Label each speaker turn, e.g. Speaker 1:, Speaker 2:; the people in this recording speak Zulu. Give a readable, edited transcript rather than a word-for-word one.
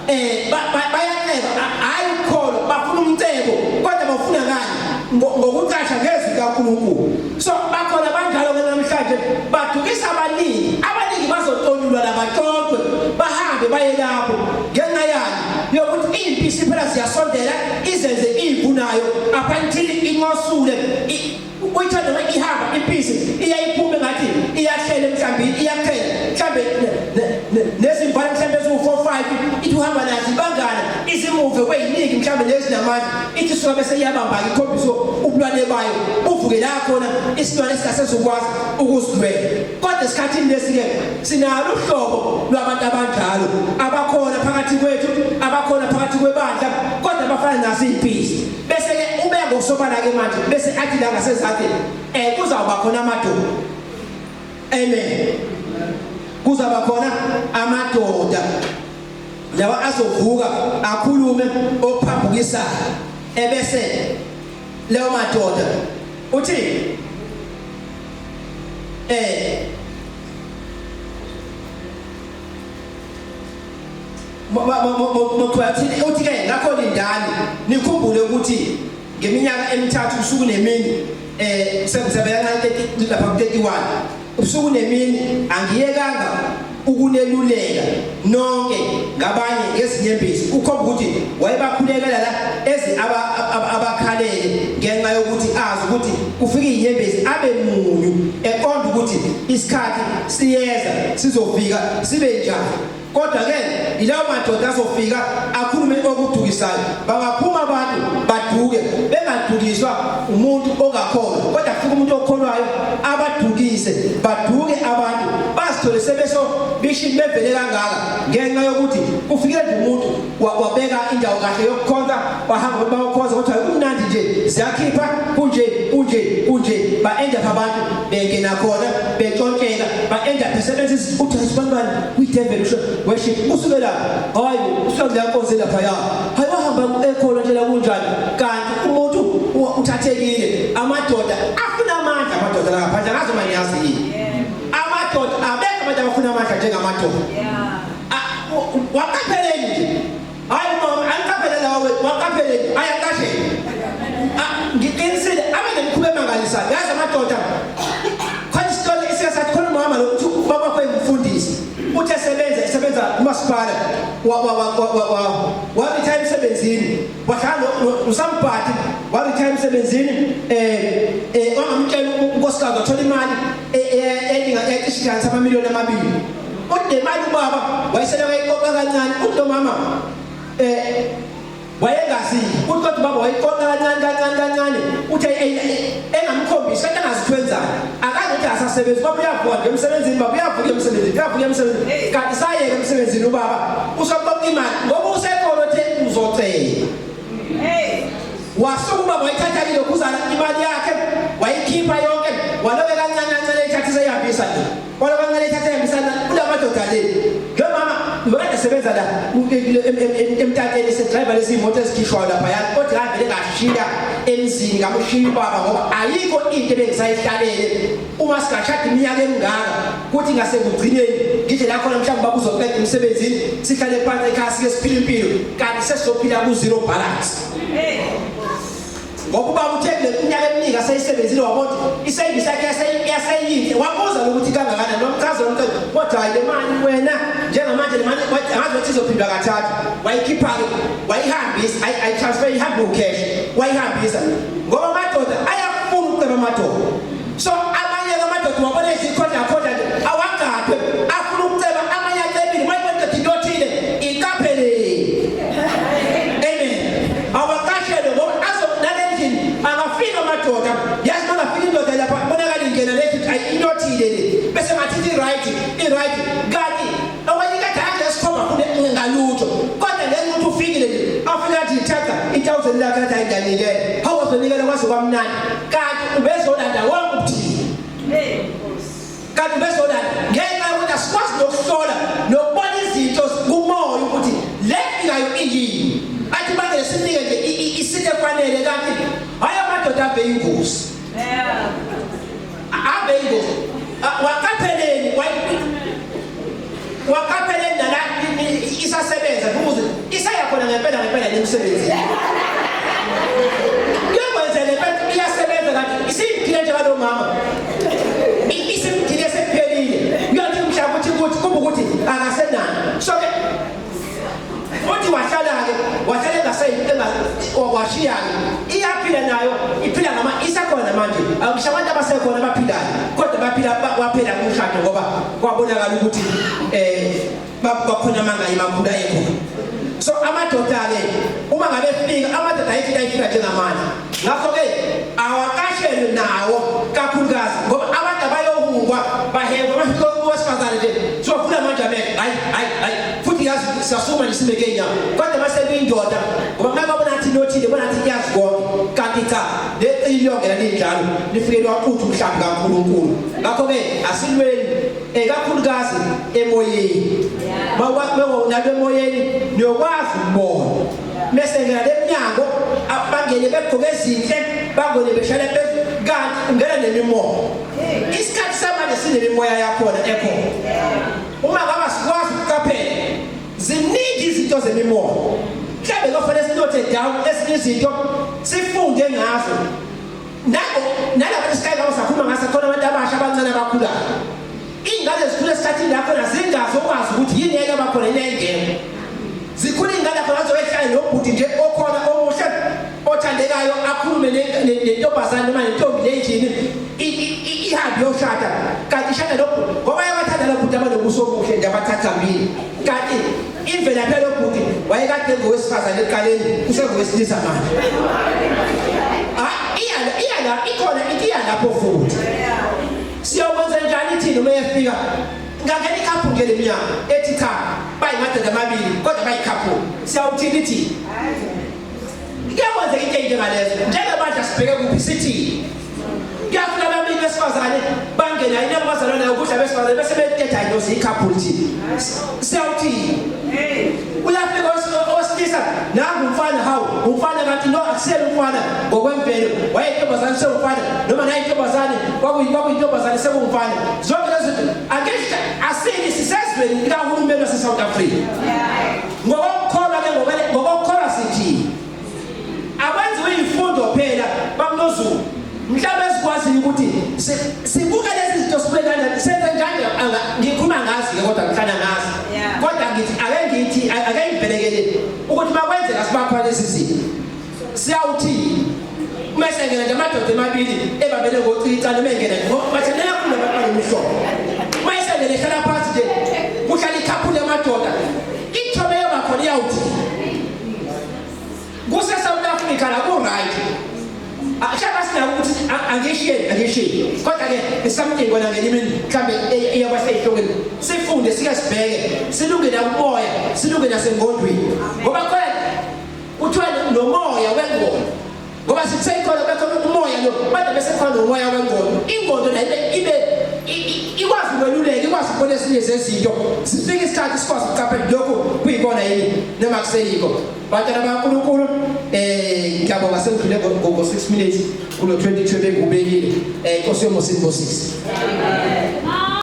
Speaker 1: eh bayaceba, hayi ukukholwa, bafuna umcebo kodwa bafuna kani ngokucasha ngezwi kaNkulunkulu. So bakhona banjalo ke namhlanje, badukisa abaningi. Abaningi bazotonyulwa labatshotshwe bahambe baye lapho ngenxa yani yokuthi impisi phela ziyasondela izenze imvu nayo up until inqosule. Uyithanda noma ihamba impisi iyayiphume ngathi iyahlela emhlambini, iyakhela mhlambe nezimvana mhlambe eziwu-4 5, ithi uhamba nazo ibangana izimuve kweyiningi mhlambe nezinamandla, ithi suka bese iyabamba-ke ikhombise ubulwane bayo buvuke la khona isilwane esingasezukwazi ukuzilwela. Kodwa esikhathini lesi-ke sinalo uhlobo lwabantu abanjalo abakhona phakathi kwethu, abakhona phakathi kwebandla, kodwa abafana nazo iy'mpisi. Bese ke ubeka ngokusobala ke manje, bese athi la ngasezansi kuzawuba khona amadoda. Amen. Kuzaba khona amadoda lawa azovuka akhulume okuphambukisayo, ebese leyo madoda uthi uthi ke ngakho lindani nikhumbule ukuthi ngeminyaka emithathu usuku nemini sengisebenzela lapha ku 31 usuku nemini angiyekanga ukuneluleka nonke ngabanye ngezinyembezi. Ukhomba ukuthi wayebakhulekela la ezi abakhalele ngenxa yokuthi azi ukuthi kufika izinyembezi abe munyu eqonda ukuthi isikhathi siyeza sizofika sibe njani. Kodwa ke yilawo madoda azofika akhulume okudukisayo. Bangaphuma abantu baduke bengadukiswa umuntu ongakholwa, kodwa kufika umuntu okholwayo abadukise, baduke abantu bazithole sebeso bishini bevele kangaka ngenxa yokuthi kufikile nje umuntu wabeka indawo kahle yokukhonza, wahamba ukuthi bayokhonza, kodwa kumnandi nje ziyakhipha kunje kunje kunje, ba-end up abantu bengena khona betshontsheka, ba-end up besebenzisa uthi asibantwana kwi-devil worship. Usuke lapho, hayi usuke kuleya nkonzo laphaya, hayi wahamba ekholwa nje la kunjani, kanti umuntu uthathekile. Amadoda afuna amandla, amadoda la ngaphandle angazi uma niyazi yini, amadoda abekho abantu abafuna amandla njengamadoda. Waqapheleni nje, hayi mama angiqaphele lawe, waqapheleni ayaqashele. Ngiqinisile abe nemikhuba emangalisayo yazi amadoda. Khona isitolo esike sathi khona umama lo uthi ubaba wakho engumfundisi, uthi esebenza esebenza kumasipala, wa-retire emsebenzini, wahlala nosambhadi, wa-retire emsebenzini, wangamtshela unkosikazi, wathola imali elinga ecishe ihlanganisa ama-2 million. Uthi le mali ubaba wayeseleka eyiqoqa kancane, uthi lo mama wayengazi, uthi kodwa ubaba wayiqoqa kancane kancane kancane, uthi engamkhombisi kanti angazi ukuthi wenzani, akazi ukuthi asasebenzi. Ubaba uyavuka nje emsebenzini, baba uyavuka emsebenzini, uyavuka emsebenzini, kanti sayeka emsebenzini ubaba usoqoqa imali ngoba usekhona othe uzocela. Wasuka ubaba wayithatha ilokhuzana imali yakhe, wayikhipha yonke, walobe kancane kancane eyithatha iseyihambisa nje, walobe kancane eyithatha eyihambisa kula madoda le. Lo mama ubekade esebenza la emtateni, esedrayiva lezi imoto ezikhishwayo laphayana, kodwa ngavele ngashiya emzini, ngamushiya ubaba ngoba ayikho into ebengisayihlalele uma singashada iminyaka emingaka kuthi ngasekugcineni ngidle la khona mhlawumbe baba uzoqeda emsebenzini sihlale phansi ekhaya sike siphile impilo, kanti sesizophila ku-zero balance. Ngoba ubaba uthe kule minyaka eminingi aseyisebenzile wabona ukuthi isevisi yakhe yaseyinhle, wabuza lokuthi kangakanani, wamchazela umqedo, kodwa hayi le mali wena njengamanje le mali angazi ukuthi izophindwa kathathu. Wayikhipha-ke wayihambisa, ayitransfer ihambe ucash, wayihambisa ngoba amadoda ayakufuna ukuceba amadoda. So amanye amadoda wabona izikhondla khondla nje awagadwe afuna ukuceba, amanye acebile mayibona into othile iqaphele. Amen. Awaqashelwe ngoba azo nalendlini angafika amadoda, yazi mangafika indoda lapha bonakala ingena lethi ayi into othile le, bese ngathi i right i right, kanti okwanye kade anje esikhomba funa ngalutho, kodwa ngenxa ukuthi ufikile nje afika athi thatha i1000 lakhe athi ayinganikela, hawu wazonikela kwaze kwamnandi, kanti ubezolanda wonke ubuthile, kanti ubezolanda ngenxa yokuthi asikwazi nokuhlola nokubona izinto kumoya ukuthi le fikayo iyini, athi manje sinike nje isithe efanele, kanti hayi amadoda abe ingozi, abe ingozi. Waqapheleni, waqapheleni nala isasebenza ukuze ngempela ngempela nemsebenzini. Kuyakwenzeka ngempela iyasebenza kanti isimphile nje kalo mama. Isimphile sekuphelile. Kuyathi mhla ukuthi kuthi kuba ukuthi akasenani. So ke futhi wahlala-ke wahlala engasewashiya-ke iyaphila nayo iphila ngama isakhona manje akusho abantu abasekhona abaphilayo kodwa baphila waphela umshado ngoba kwabonakala ukuthi um bakhona amanga emakhulu ayekhona so amadoda-ke uma ngabe efika amadoda ayikho into ayifika njengamanje ngakho-ke awaqashelwe nawo kakhulukazi ngoba abantu abayohungwa bahengwa bafika owesifazane nje siyofuna manje amehlo hayi hayi hayi futhi yazi siyasukuma nje simeke inyawo kodwa mase kuyindoda ngoba uma babona ngathi nothile bona ngathi iyazi konke kanti cha leqili liyongena linjalo lifike lwaqutha umhlambi kaNkulunkulu ngakho-ke asilweni ekakhulukazi emoyeni mawunalo emoyeni niyokwazi ukubona bese ngena lemnyango bangene begqoke ezinhle bangene beshayela phezulu kanti ungena nemimoya isikhathi samanje sinemimoya yakhona ekhona uma ngaba sikwazi ukuqaphela ziningi izinto zemimoya mhlawumbe kufanele sinothe down ezinye izinto sifunde ngazo Nako nalapha isikayi ngabo sakhuluma ngaso khona abantu abasha abancane abakhulayo. Iy'ngane zikhula esikhathini la khona zingazi okwazi ukuthi yini yayike bakhona yini yayingekho. Zikhula iy'ngane khona zoyehlale nobhuti nje okhona omuhle othandekayo akhulume nentombazane noma nentombi lendlini ihambe iyoshada kanti ishada nobhuti ngoba yabathanda lo bhuti abanobuso obuhle nje abathatha mbili kanti Imvelaphi yalo bhuti wayekade engowesifazane ekuqaleni usengowesilisa manje. Ah, iya iya la ikhona into iya lapho futhi. Siyokwenza njani thina uma efika? Ngangena ikhaphu nje leminyaka ethi cha bayimadoda amabili kodwa bayikhaphu. Siyawuthini thina? Kuyakwenzeka into enjengalezo. Njengebandla sibheke kuphi sithi kuyafuna ababili besifazane bangena yini abazalwane nayo kudla besifazane bese bethetha into ziyikhaphuli thina siyawuthini uyafika owesilisa nangu umfana hawu umfana kanti no akusele umfana ngokwemvelo wayeyintombazane sewumfana noma naye intombazane kwakuyintombazane sekuwumfana zonke lezo zinto ake asini sisezweni likahulumeni wase-south africa Ngokukholwa ke ngokukholwa sithi akwenziwe izifundo phela bamnozulu mhlawumbe esikwaziyo ukuthi sibuke lezi zinto sibuke kanjani senze njani ngikhuluma ngazi ke kodwa ngihlala ngazi kodwa ngithi ake ngithi ake ngibhelekele ukuthi makwenzeka sibakhona lezi zinto siyawuthini uma esengena nje amadoda emabili ebambene ngocica noma engena nje bathandela kakhulu abantwana umhlobo uma esengena ehlala phansi nje kuhlala ikhaphule amadoda ithobe yoba khona iyawuthini kuse-south africa la ku-right mhlawumbe asinako ukuthi angishiyeni angishiyeni kodwa-ke something kona ngenye imini mhlawumbe eyabasey'hlokweni sifunde sike sibheke silunge nakumoya silunge nasengqondweni ngoba khona Kuthiwa nomoya wengqondo ngoba sisekhona bekhona umoya lo manje bese khona nomoya wengqondo ingqondo nayo ibe ikwazi ukweluleka ikwazi ukubona ezinye zezinto sifike isikhathi sikwazi ukuqaphela lokhu kuyikona yini noma kuseyikho bantwana baNkulunkulu eh ngiyabonga sengidlule ngo 6 minutes kulo 22 bengubekile eh inkosi yomusa inibusise.